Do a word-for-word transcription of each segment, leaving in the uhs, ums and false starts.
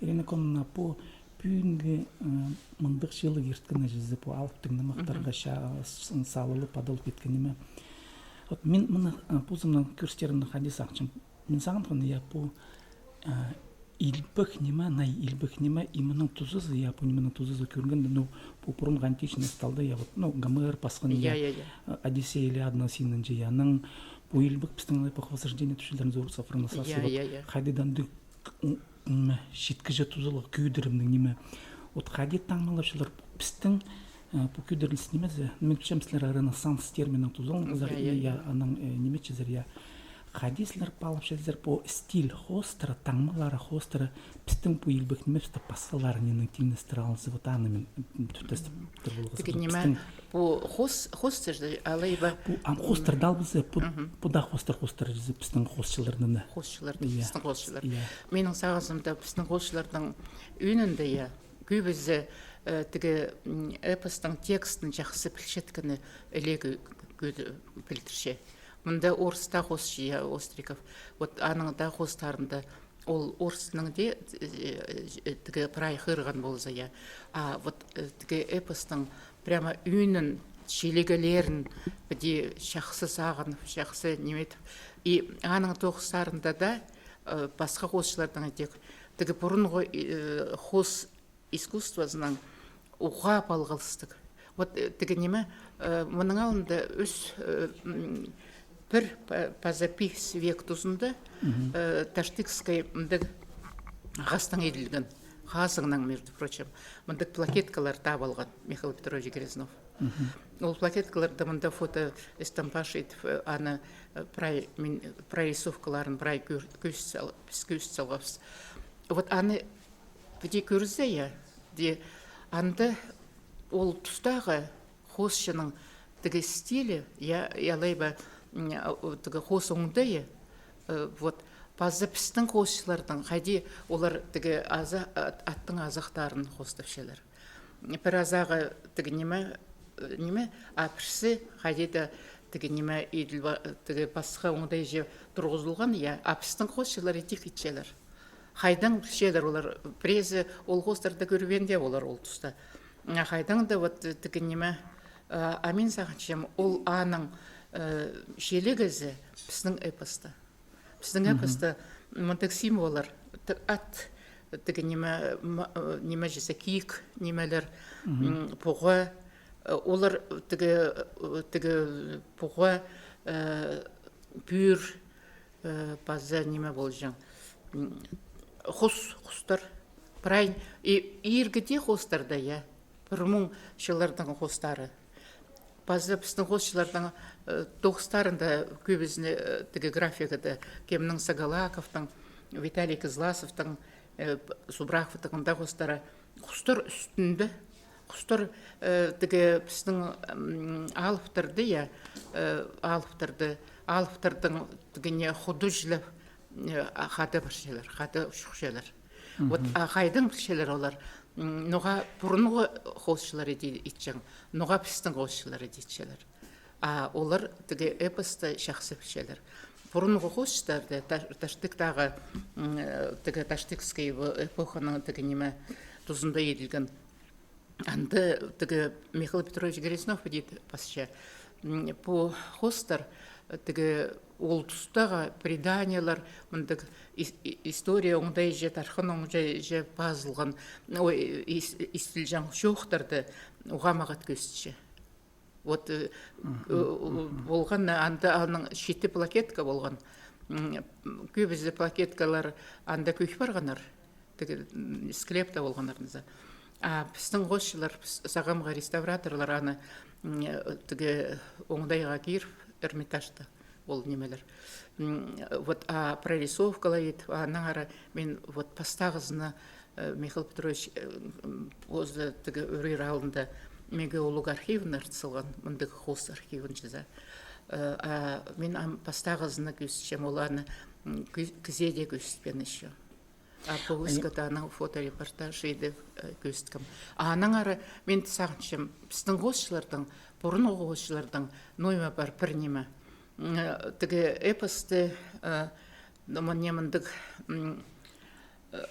Ирина Комна, пу пӱӱнгі, э, мындағ чыылығ ирткен чізе, пу алыптығ нымахтарға ча-, с-, салылып, адалып киткен ниме. Вот мин мына, э, позымның кӧрістерімнең хайди сағынчам. Мин сағынғам, я, пу, э, илбек ниме, най илбек ниме, и мының тузазы, я, пу нименің тузазы кӧргенде, ну, пу пурунғы античность алды, я, вот, ну, Гомер пасхан, я, я, я, я, э, Одиссея, Илиаданың синінҷе, я, анаң пу илбек пістің эпох Возрождения тіпчелер, Зуров, Софроний, Сасов, я, вот, я, я, хайдағ-да андағ м, м, читкіҷе тузалығ кӧдірімнің ниме. Вот хайди таңмалапчалар пістің, э, пу кӧдіріліс нимезі, мин пілчем, сірер ренессанс терминнең тузаланғазар, я, я, я, я, анаң, э, ниме итчезер, я. Хайди сірер паалапчазар пу стиль хоостыра, таңмалары хоостыра, пістің пу илбек нимебісті пасхаларынаң тиңнестіре алза, вот аны мин, м, тӱтестіп тур полғазар. Тігі ниме, пістің пу хоос-, хоостар, алай ба? Пу ам хоостар даа полза, пу, мгм, пу даа хоостар, хоостар чізе пістің хоосчыларның. Хоосчылар, я, пістің хоосчылар. Я. Минің сағызымда пістің хоосчыларның ӧӧнінде, я, кӧбізі, э, тігі, м, эпостың текстін чахсы пілчеткені іле кӧ-, кӧ-, пілдірче. Мында орыс таа хоосчы, я, Остриков. Вот аның даа хоостарында ол орысның даа, э, э, тігі прай хығырған полза, я. А вот, э, тігі эпостың прямо ӧӧнін, чиліглерін піди чахсы сағынып, чахсы ниме итіп. И аның тоғыстарында даа, э, пасха хоосчыларның тек тігі пурунғы, э, хоос искусствозынаң уғаа палғалыстығ. Вот, э, тігі ниме, э, мының алнында ӱс, э, м, пір па-, паза пис век тузында, мгм, э, таштыкскай мындағ ағастаң иділген, хазыңнаң, между прочим, мындағ плакеткалар таап алған Михаил Петрович Грязнов. Мгм. Ол плакеткаларда мында фотоэстампаж итіп, э, аны, э, прай, мин, прорисовкаларын прай кӧр-, кӧзіт сал-, піс кӧзіт салғабыс. Вот аны піди кӧрзе, я, де, анда ол тустағы хоосчының тігі стилі, я, я, алай ба, м, а, о, тігі хоос оңдайы, э, вот, паза пістің хоосчыларның, хайди олар тігі аза-, ат-, аттың азахтарын хоостапчалар. Пір азағы тігі ниме, э, ниме, а пірсі хайди даа тігі ниме, иділ ба-, тігі пасха оңдайҷа турғызылған, я, а пістің хоосчылар идӧк итчелер. Хайдаң пілчелер олар, пірезі ол хоостарны кӧрбеен дее олар ол туста. А хайдаң даа вот, э, тігі ниме, э, а мин сағынчам, ол аның, э, чилігізі пістің эпоста. Пістің, мгм, эпоста мындағ символлар, т-, ат, тігі ниме, м, э, ниме чізе, киик нимелер, мгм, м, пуға, э, олар тігі, э, тігі пуға, э, пӱӱр, э, паза ниме полҷаң, м, хус, хустар. Прай, и иргі дее хоостарда, я, пір муң чылларның хоостары. Паза пістің хоосчыларның, э, тоғыстарында кӧбізіне, э, тігі графикада кемнің, Сагалаковтың, Виталий Кызласовтың, э, Субраковтың даа хоостары. Хустар ӱстӱнде, хустар, э, тігі пістің, м, алыптарды, я, э, алыптарды, алыптардың тігіне худы чілеп, э, а, хада парчалар, хада чухчалар. Вот, мгм, а хайдаң пілчелер олар, м, ноға пурунғы хоосчылар иди итчең, ноға пістің хоосчылар иди итчелер. А олар тігі эпосты чахсы пілчелер. Пурунғы хоосчыларды, та-, таштыктағы, м, э, тігі таштыкскай эпоханың тігі ниме тузында иділген. Анда тігі Михаил Петрович Грязнов идӧк пасча. М, пу хоостар, тігі ол тустағы преданиелер, мындағ ис-, и-, история оңдайҷа, тархын оңдайҷа пазылған, ой, ис-, истілҷең чоохтарды уғаа мағат кӧзітче. Вот, э, э, полған, анда аның читі плакетка полған. М, кӧбізі плакеткалар анда кӧй парғаннар. Тігі, м, склепта полғаннар ноза. А пістің хоосчылар, піс-, сағамғы реставраторлар аны, м, э, тігі оңдайға киріп, Эрмитажта ол нимелер. М, вот, а прорисовкалар ит, аннаңар мин вот пастағызына, э, Михаил Петрович, э, м, позы тігі ӱрер алнында меге улуғ архивін артыс салған, мындағ хоос архивін чізе. Э, а мин ам пастағызына кӧзітчем, ол аны, м, кӧ-, кізее дее кӧзітпеен ещё. А пу выставкада аның фоторепортаж иди, э, кӧзіткем. А аннаңар мин сағынчам, пістің хоосчыларның, пурунғы хоосчыларның ноо ниме пар, пір ниме. М, э, тігі эпосты, э, ну, мына мындағ, м,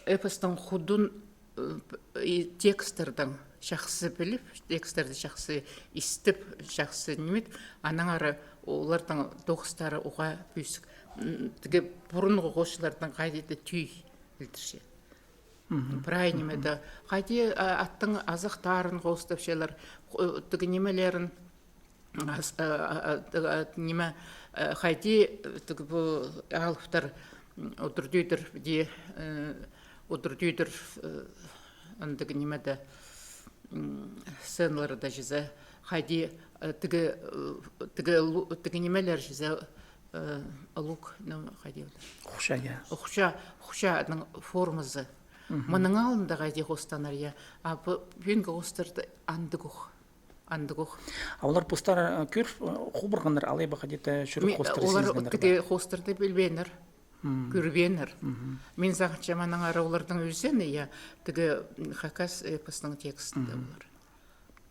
эпостың худын, э, и текстердең чахсы піліп, текстерді чахсы истіп, чахсы ниме, аннаңар олардың тоғыстары уғаа пӧзік. М, тігі пурунғы хоосчыларның хайди-да тӧӧй пілдірче. Прай ниме-де, хайди, а, аттың азахтарын хоостапчалар, хо-, тігі нимелерін, ас-, а, а, а, тігі, а, ниме, а, хайди, тігі пу алыптар, м, удур-тӧдір, піди, э, удур-тӧдір, э, андағ ниме-де, м, сценаларда чізе, хайди, э, тігі, э, тігі лу-, тігі нимелер чізе, э, лук, ну, хайди ол. Ухча, я. Ухча, ухчаның формазы. Мының алнында хайди хостанар, я. А пу пӱӱнгі хоостарда андағох. Андағох. А олар постары, э, кӧр, э, хубырғаннар, алай ба хайди-да чӱрек хоостары олар сизінгеннер тігі ба? Хоостарды пілбееннер. Кӧрбееннер. Мин сағынчам, аннаңар олардың ӧзені, я, тігі, м, хакас эпосының тексті олар.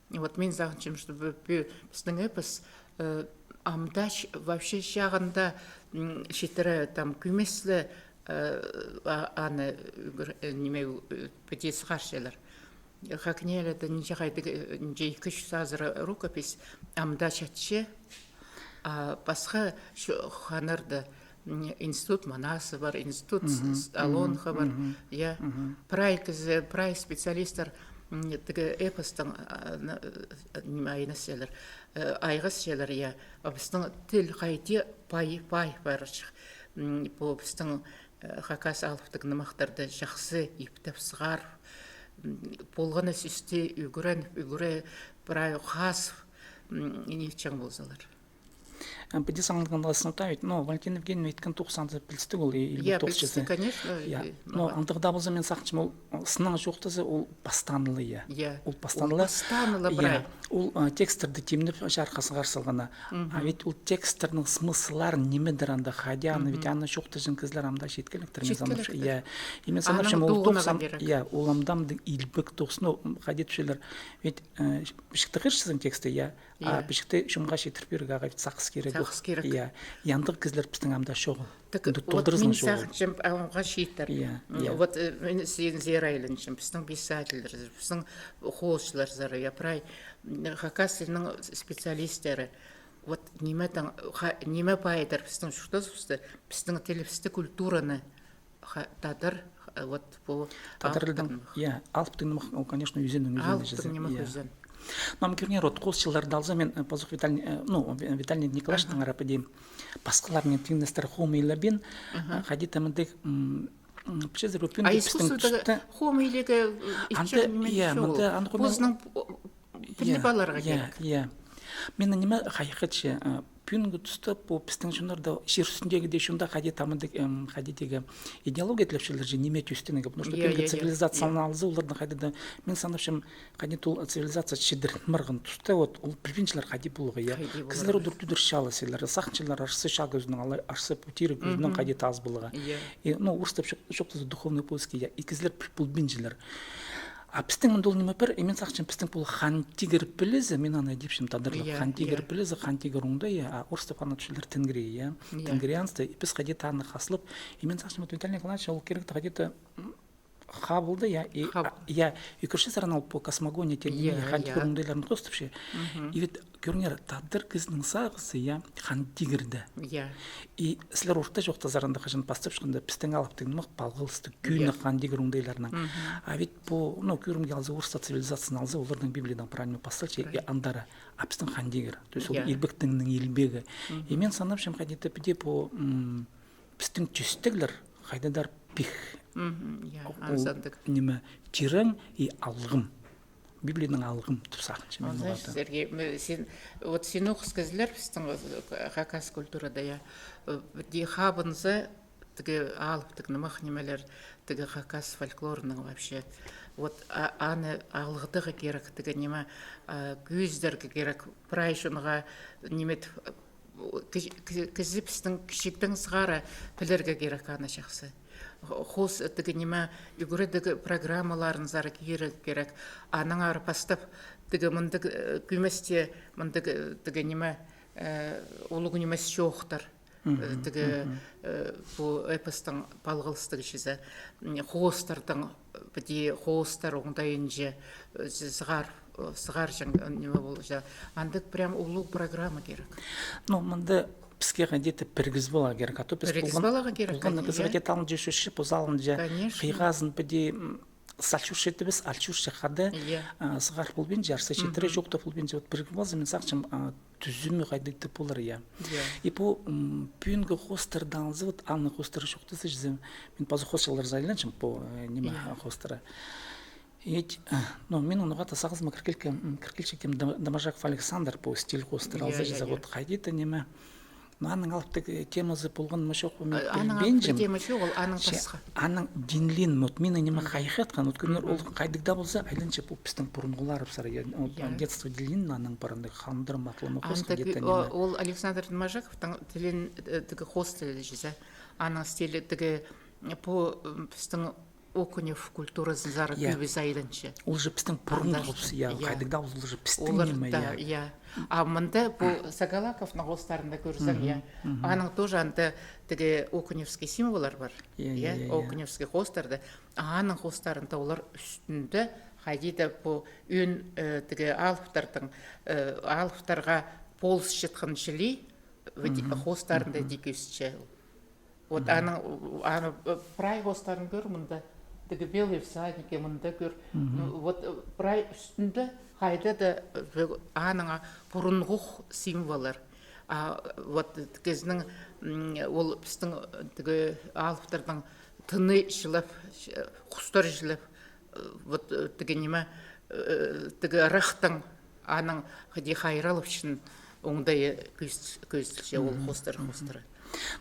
Вот мин сағынчам, что пу-, пу-, пістің эпос, э, амдач вообще чағында, м, читіре там кӧмес ле, э, а-, аны, э, ниме, э, піди сығарчалар. ХакНИИЯЛИ-да нинҷе хайдағ, э, нинҷе ікі чӱс азыра рукопись амдач чатча, а пасха чо-, ханнарда, м, институт Манаса пар, институт С-, С-, Олонхо пар, я. Прай кізі, прай специалисттер, м, тігі эпостаң, а, на-, э, ниме, айнасчалар, э, айғасчалар, я. А пістің тіл хайди пай, пай парчых. М, пу пістің, э, хакас алыптығ нымахтарды чахсы иптеп сығар, м, полған на сӧсті ӱгрен, ӱгре прай хазып, м, ниитчең ползалар. Э, піди сағынғанға сынап та, ну, Валентина Евгеньевна иткен тоғыс анда пілістіг ол, и, илбек тоғыс чізе. Я, пілістіг, конечно. Я. Но андағ даа полза, мин сағынчам, ол, ы, сыннаң чоохтаза, ол пастаан ла, я. Я. Ол пастаан ла. Ол пастаан ла прай. Ол, ы, текстерді тимнеп, чарыхха сығар салғаны. А ведь ол текстернің смыслларын, нимедір анда, хайди аны, ведь аны чоохтаҷаң кізілер ам даа читкелектер, мин санапчам. Читкелектер. Я. И мин санапчам, ол тоғыс, я, ол амды илбек тоғыс, ну, хайди тіпчелер. Ведь, э, пічікті хығырчазың тексті, я. А пічікті чонға читіріп пирерге ағаа сағыс кирек. Сағыс кирек. Я. Андағ кізілер пістің ам даа чоғыл. Так, вот мин сағынчам, амға читер. Я, я. Вот, э, мин син сер айланчам, пістің писательлер, пістің хоосчылар, я, прай, м, хакас тілінің специалисттері. Вот ниме таң, ха-, ниме пайдар пістің чуртазыбысты, пістің тілібісті, культураны, ха-, тадар, ха-, вот пу тадар тілдің, алыптығ нымах. Я, алыптығ нымах, ол, конечно, ӱзеннің ӱзені. Алыптығ нымах ӱзен. Но ам кӧріңер, вот хоосчыларды алза, мин, э, пазох Виталий, э, ну, Ви-, Виталий Николаевичтің ара піди пасхаларнаң тиңнестіре хомайлабин, э, хайди-да мындағ, м, м, пічезер, пӱӱнгі пістің туста хомайлығ, э, анда, я, мында аны хомай-, позының, о, піліп аларға кирек. Я, я. Мин ниме хайхатча, э, пӱӱнгі туста пу пістің чоннарда чир ӱстӱндегі дее чонда хайди-да мындағ, эм, хайди тігі идеология тілепчелер чи ниме тӧстенерге, потому что пӱӱнгі цивилизацияны алза, оларның хайди-да, мин санапчам, хайди-да ол цивилизация чідірін парған туста, вот, ол пілбинчелер хайди поларға, я. Кізілер удур-тӧдір чааласчалар, сағынчалар арса чағ ӱзінең, алай арса пу тиріг ӱзінең хайди-да ас поларға. Я. И, ну, орыстап чоох-, чоохтаза духовные поиски, я, и кізілер піл-, полбинчалар. А пістің мында ол ниме пар, и мин сағынчам, пістің пу Хан Тигір пілізі, мин аны тіпчем тадарлап, я, Хан Тигір пілізі, Хан Тигір оңдай, я, а орыстап аны тіпчелер тенгри, я, тенгрианство, и піс хайди-да аны хазылып, и мин сағынчам, вот Виталий Николаевич ол киректі хайди-да, м, хабылды, я, и, я, и кӧрчезер аны ол пу космогония терминін, я, Хан Тигір оңдайларын хоостапча. И ведь кӧріңер, тадар кізінің сағызы, я, Хан Тигірде. Я. И сірер орта чоохтазар анда хаҷан пастап чыхханда, пістің алыптығ нымах палғалыстығ кӧні Хан Тигір оңдайларынаң. А ведь пу, ну, кӧрімге алза, орыстар цивилизацияны алза, оларның Библиядаң правильно пасталча, и андары. А пістің Хан Тигір. То есть ол илбектің илбегі. И мин санапчам, хайди-да піди пу, м, пістің тӧстеглер хайдағ-да пик. Мгм, я, ол андағ. Ниме, тирең и алғым. Библияның алғым тіп сағынчам мин оларны. Сергей, м, син, вот син ох кізілер пістің, э, хакас культурада, я, э, піди хабынза, тігі алыптығ нымах нимелер, тігі хакас фольклорының вообще. Вот, а, аны алғыдарға кирек, тігі ниме, а, кӧзідерге кирек, прай чонға ниме, кізі, кізі, кізі пістің кічігдең сығара пілерге кирек аны чахсы. Хо-, хоос тігі ниме, ӱгредіг программаларынзар кирерге кирек. Аннаңар пастап тігі мындағ, э, кӧместе, мындағ, э, тігі ниме, э, улуғ нимес чоохтар. Э, тігі, э, пу эпостың палғалыстығ чізе, м, хоостарның, піди хоостар оңдайынҷа, э, сығар, э, сығарҷаң, э, ниме полҷа. Андағ прям улуғ программа кирек. Ну, мында піске хайди-да пірігіс поларға кирек. А то піс пірігіс полған, поларға кирек, полған кізі хайди-да алынҷа чӧрче, позы алынҷа. Конечно. Хыйғазын піди, м, сал чӧрчетібіс, ал чӧрче хада, а, сығар полбинча, арса читіре чоохтап полбинча. Вот пірігіп алза, мин сағынчам, а, тӱзімі хайдағ-да полар, я. Я. И пу, м, пӱӱнгі хоостарны алза, вот аның хоостары чоохтаза чізе, мин пазох хоосчыларзар айланчам, пу, э, ниме, хоостары. Ит, э, ну, минің ноға-да сағызыма кір килче, м, кір килче кем, Дом-, Доможаков Александр, пу стиль хоостар алза чізе, вот хайди-да ниме. Ну, аның алыптығ, э, темазы полған ма, чох па, мин пілбинчем. Аның алыптығ тема чох, ол аның пасха. Аның динлин, вот мині ниме хайхатхан, вот кӧріңер, ол хайдағ даа полза, айланча пу пістің пурунғыларыбызар, я, вот, детство динлин, аның парында хандырым атлама хоос, анда где-то ниме. Ол Александр Доможаковтың тілін, э, тігі хоос тілі чізе. Аның стилі тігі, э, пу, м, пістің Окунев культуразынзар кӧбізі айланча. Ол же пістің пурунғыбыс, я, хайдағ даа ол же пістің ниме, я. А мында пу Сагалаковтың хоостарында кӧрзең, я. Аның тоже анда тігі окуневский символлар пар. Я, я, я, я. Окуневский хоостарда. А аның хоостарында олар ӱстӱнде хайди-да пу ӧӧн, э, тігі алыптарның, э, алыптарға полысчатхан чіли, ведь хоостарында тик ӧсче. Вот аның, аны, э, прай хоостарын кӧр, мында тігі белые всадники, мында кӧр. Ну, вот, э, прай ӱстӱнде хайда-да, э, аның пурунғох символлар. А вот кізінің, м, ол пістің, э, тігі алыптарның тыны чылап, э, хустар чылап, э, вот, э, тігі ниме, э, тігі ырахтаң аның хайди хайраллапчатхан оңдайы кӧс-, кӧзіділче ол хоостар, хоостары.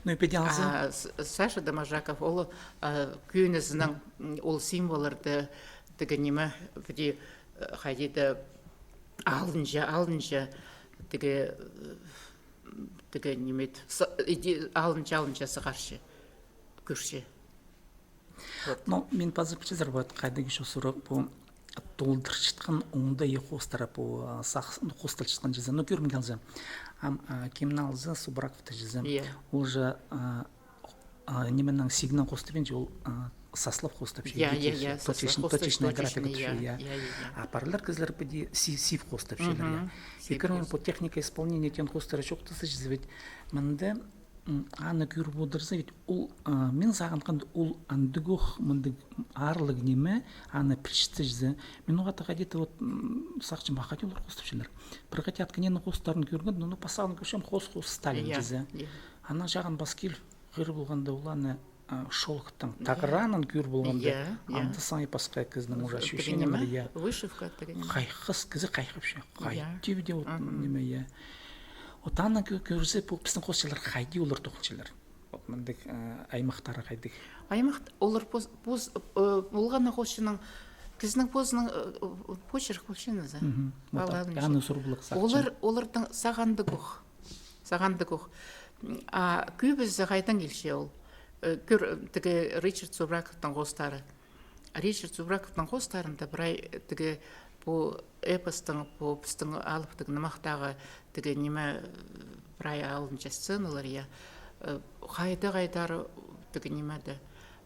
Ну, и піди алза. А С-, Саша Доможаков, ол, а, кӧнізінең, м, ол символларды тігі ниме, піди, э, хайди-да алынҷа, алынҷа, тігі, э, тігі ниме, с-, иди, алынҷа, алынҷа сығарча, кӧрче. Вот. Но мин пазып чазар, вот, хайдағ ещё сурығ, пу толдырчатхан оңдайы хоостары, пу, а, сах-, ну, хоосталчатхан чізе. Ну, кӧрімге алза. Ам, а, кемні алза, Субраковты чізе. Иә. Ол же, а, а, нименең, сигнең хоостабинча, ол, а, саслап хоостапча. Иә, иә, иә, саслап хоостапча, точечный, точечная графика, точечный, иә, иә, иә, иә. А парлар кізілер піди си-, сив хоостапчалар, иә. Сив хоостап. И кӧріңер, пу техника исполнения теен хоостары чоохтаза чізе, ведь мында М, аны кӧріп одырза, ведь ол, а, мин сағынғанда, ол андағох, мындағ аарлығ ниме, аны пілчетсе чізе. Мин оғаа таа хайди-да вот, м, сағынчам, а хайди олар хоостапчалар. Пір хати Откиненің хоостарын кӧргем, ну, пасхазын кӧрчем, хоос, хоос Сталин чізе. Иә, иә. Анаң чағын пас киліп, хығыр полғанда, ол аны, а, шёлктаң тағыранын кӧр полғанда, иә, иә, анда саңай пасха кізінің уже ощущениелері, иә. Вышивка тігі ниме. Хайхас, кізі хайхапча. Хайди, иә, де вот, мгм, ниме, иә. Вот аны кӧ-, кӧрзе, пу пістің хоосчылар хайди олар тоғынчалар. Вот мындағ, э, аймахтары хайдағ. Аймах, олар пос-, пос-, э, полған хоосчының, кізінің позының, э, почерк полча нооза. Мгм. Вот аны сурбалах сағынчам. Олар, оларның сағандығ ох. Сағандығ ох. А кӧбізі хайдаң килче ол? Э, кӧр, тігі Ричард Субраковтың хоостары. Ричард Субраковтың хоостарында прай тігі пу эпостың, пу пістің алыптығ нымахтағы тігі ниме, прай алынҷа сценалар, я. Э, хайда-хайдар тігі ниме дее,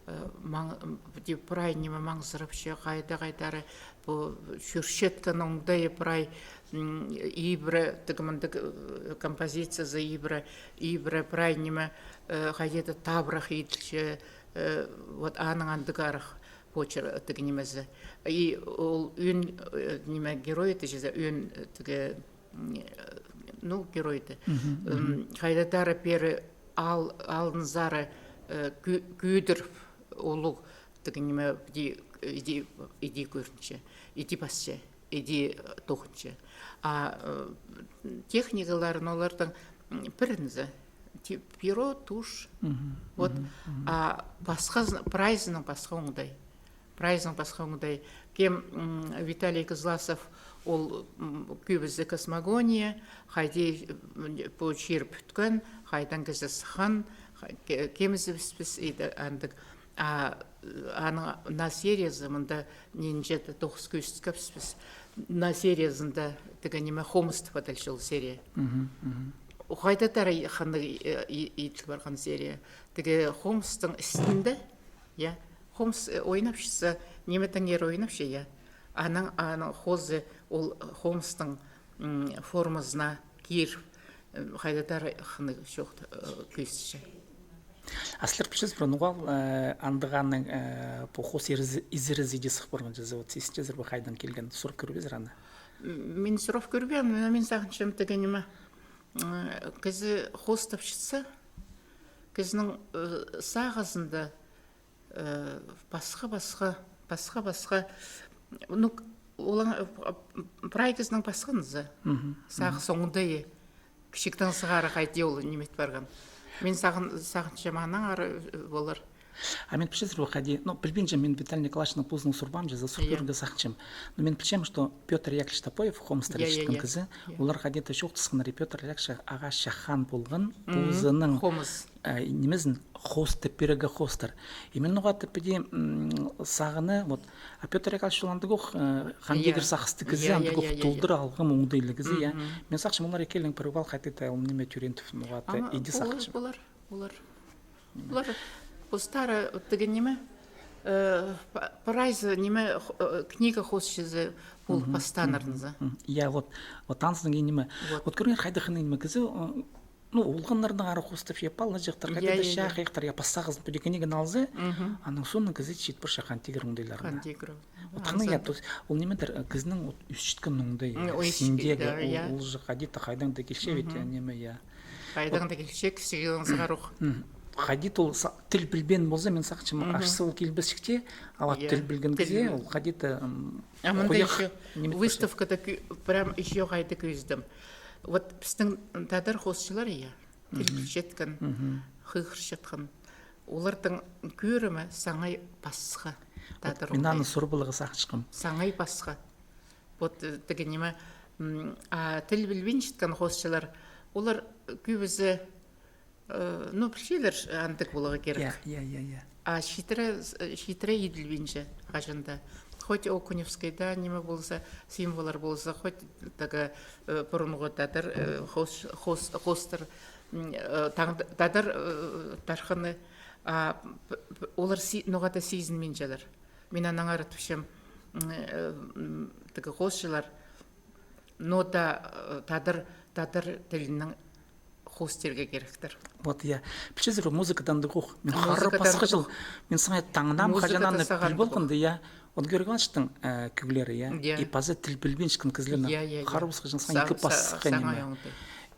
э, маң-, м, тігі прай ниме маңзырапча, хайда-хайдар пу чӧрчеткен оңдайы прай, м, ибіре, тігі мындағ, э, композициязы ибіре, ибіре прай ниме, э, хайди-да табырах иділче, э, вот аның андағ арах почерк, тігі нимезі. И ол ӧӧн, э, ниме, герой, тіҷезі, ӧӧн, э, тігі, м, э, ну, геройды. Мгм, мгм. М, хайда-дар пеер ал-, алнынзар, э, кӧ-, кӧдір улуғ тігі ниме, иди, иди, иди кӧрінче, иди пасча, иди, э, тоғынча. А, э, техникаларын оларның, м, пірінзі, ти-, перо, тушь. Мгм, вот, мгм, мгм. А пасхазын-, прайзының пасха оңдай. Прайзының пасха оңдай. Кем, м, Виталий Кызласов, ол, м, кӧбізі космогония, хайди, м, пу чир пӱткен, хайдаң кізі сыххан, ха-, ке-, кемізібіс піс, иди андағ. А, э, аның наа сериязы, мында нинҷе-де тоғыс кӧзіткебіс піс. Наа сериязында тігі ниме, хомыс тіп адалча ол серия. Мгм, мгм. Хайдағ-да хынығ, э, и-, иділ парған серия. Тігі хомыстың істінде, я, хомыс, э, ойнапчатса, ниме теңер ойнапча, я. Анаң, аның хозы ол хомыстың, м, формазына кир, э, хайдағ-да хынығ чоохтап, э, кӧзітче. А сірер пілчезер бе, ноға, э, андағ аның, э, пу хоос изерізі дее сых парған чізе, вот сизінчезер бе, хайдаң килген, сурап кӧрбезер аны? М, мин сурап кӧрбеем, но мин сағынчам, тігі ниме, м, кізі хоостапчатса, кізінің, э, сағызында, э, пасха-пасха, пасха-пасха, ну, олаң, э, прай кізінің пасхазы. Сағыс оңдайы. Кічігдең сығара хайди ол ниме ит парған. Мин сағын-, сағынчам, анаң ары, э, полар. А мин пілчезер бе, хайди, ну, пілбинчем, мин Виталий Николаевичтің позының сурбаам, чізе, сурап кӧрерге сағынчам. Но мин пілчем, что Пётр Яковлевич Топоев, хомыстар итчеткен кізі, олар хайди-да чоохтасханнар, и Пётр Яковлевич ағаа чахаан полған позының, э, нимезін, хоостап пирерге хоостар. И мин ноға-да піди, м, сағына, вот, а Пётр Яковлевич ол андағох, э, хан тигір сағыстығ кізі, андағох толдыра алғым оңдайлығ кізі, я. Мин сағынчам, олар ікӧлең пір вал хайди-да ол ниме тӧреен тіп, ноға-да иди сағынчам. Олар, олар. Олар постары, вот, тігі ниме, э, па-, прайзы ниме, х-, э, книга хоосчызы полып пастааннарзы. Я, вот, вот анзының ниме. Вот кӧріңер, хайдағ ниме кізі, э, ну, олғаннарның ары хоостапча, палаҷахтар, хайдағ-да чахайахтар, я, пастағызын піди книганы алза, анаң соонаң кізі чит парча хан тигір оңдайларына. Хан тигір. Вот хынығ, я, то есть, ол нимедір, э, кізінің вот ӧсчеткен оңдайы, синде ол, ол же хайди-да хайдаң-да килче ведь, я, ниме, я. Хайдаң-да килче, кізі чыылаң сығарох. Хайди-да ол са-, тіл пілбеен полза, мин сағынчам, арса ол килбесче, а вот тіл пілген кізі, ол хайди-да, м, а мында ещё выставкада кӧ-, прям ещё хайди кӧзідім. Вот пістің тадар хоосчылар, я, тіл пілчеткен, хығырчатхан. Олардың кӧрімі саңай пасха. Тадар оңдайы. Мин аны сурып аларға сағынчам. Саңай пасха. Вот, э, тігі ниме, м, а тіл пілбинчеткен хоосчылар, олар кӧбізі, э, ну, пілчелер, андағ поларға кирек. Я, я, я, я. А читіре, э, читіре иділбинче хаҷан даа. Хоть Окуневскайда ниме полза, символлар полза, хоть тігі, э, пурунғы тадар, э, хоос-, хоос-, хоостар, м, э, таң-, тадар, э, тархыны, а, п-, п-, олар си-, ноға-да сизінминчелер. Мин аннаңар тіпчем, м, э, м, тігі хоосчылар, но даа, э, тадар, тадар тілінең хоостирға киректер. Вот, я. Пілчезер, музыкадаң даа ох. Мин харап пасхаҷаң. Мин саңай таңнам, хаҷан аны піл полғанда, я. Вот Георгий Ивановичтің, э, кӧглері, я. И паза тіл пілбинчеткен кізілернің. Я, я, я. Харап пасхаҷаң, саңай ікі пасха ниме.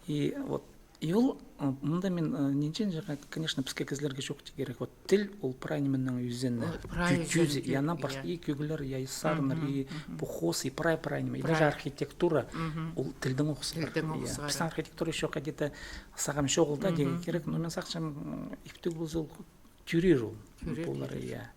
И вот И ол, ы, мында мин, ы, нинҷе-нинҷе, конечно, піске кізілерге чоохтирға кирек. Вот тіл, ол прай нименің ӧзені. Ол прай ӧзені. Кӧзі, и анаң пастап, и кӧглер, я, и сарыннар, и пу хоос, и прай-прай ниме, и даже архитектура, ол тілдең ох сығар. Тілдең ох сығар. Пістің архитектура ещё хайди-да сағам чоғыл даа тирге кирек, но мин сағынчам, м, иптіг полза ол тӧрир ол. Тӧрир, полар, тӧрир. Я.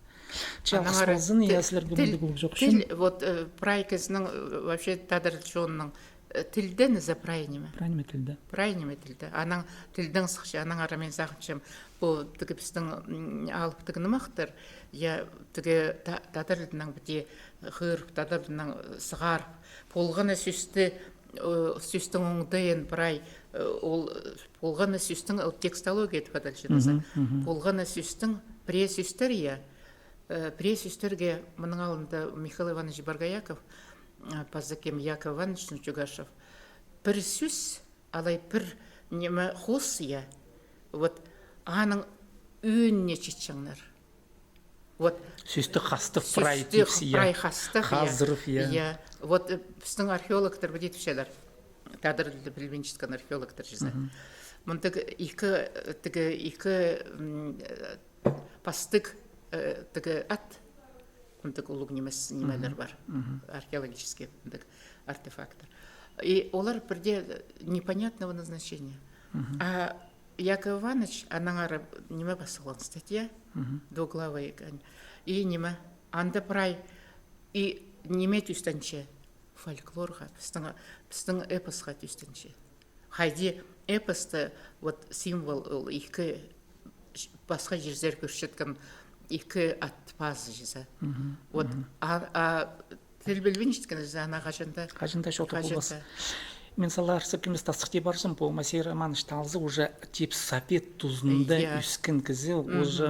Че, алғыс ползын, я, сірерге мындағ полып чоохтаҷаң. Тіл, вот, э, прай кізінің, э, вообще тадар чонның, э, тілдең за прай ниме. Прай ниме тілде. Прай ниме тілде. Анаң тілдең сыхча, аннаңар мин сағынчам, пу тігі пістің, м, алыптығ нымахтар, я, тігі та-, тадар тілінең піди хығырып, тадар тілінең сығарып, полған на сӧсті, э, сӧстің оңдайын прай, э, ол, э, полған на сӧстің, ол текстология тіп адалча. Полған на сӧстің пірее сӧстер, я, э, пірее сӧстерге мының алнында Михаил Иванович Боргояков, э, паза кем, Яков Иванович Чугашев. Пір сӧс, алай пір ниме хоос, я, вот, аның ӧӧніне читчеңнер. Вот. Сӧсті хастап прай тіпче, я. Прай хастап, я. Хазырып, я. Я. Вот, э, пістің археологтар піди тіпчелер. Тадар тілді пілбинчеткен археологтар чізе. Мындағ ікі, э, тігі ікі, м, э, пастығ, э, тігі ат. Мындағ улуғ нимес нимелер пар. Археологический мындағ артефакттар. И олар пірдее непонятного назначения. А Яков Иванович, аннаңар ниме пас салған статья, двуглавая, и ниме, анда прай, и ниме тӧстенче, фольклорға, пістің, пістің эпосха тӧстенче. Хайди эпосты, вот, символ, ол ікі, пасха чирзер кӧрчеткен ікі ат пазы чізе. Вот, а, а тіл пілбинчеткензер, ана хаҷан даа. Хаҷан даа чоохтап полбас. Мин сала арса килмес тастыхти парзам, пу Моисей Романович Талзы уже тип совет тузында ӧскен кізі, уже,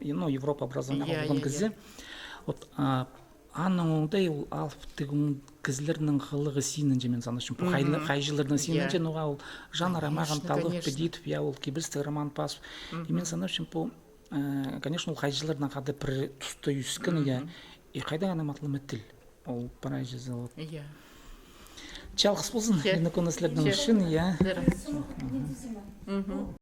э, ну, Европа образование алған кізі. Вот, а, аның оңдай ол алып тігін кізілернің хылығы синінҷе, мин санапчам. Пу хайла-, хайҷыларның синінҷе, ну, ол Жанна Романовна Талых Бедитов, я, ол кибелістіг Роман Пасов. И мин санапчам, пу, э, конечно, ол хайҷыларның хада пір туста ӧскен, я. И хайда аны матлама тіл. Ол прайзы, вот. Я. Чалғыс ползын, я, аны кӧнеслернің ӱчӱн, я.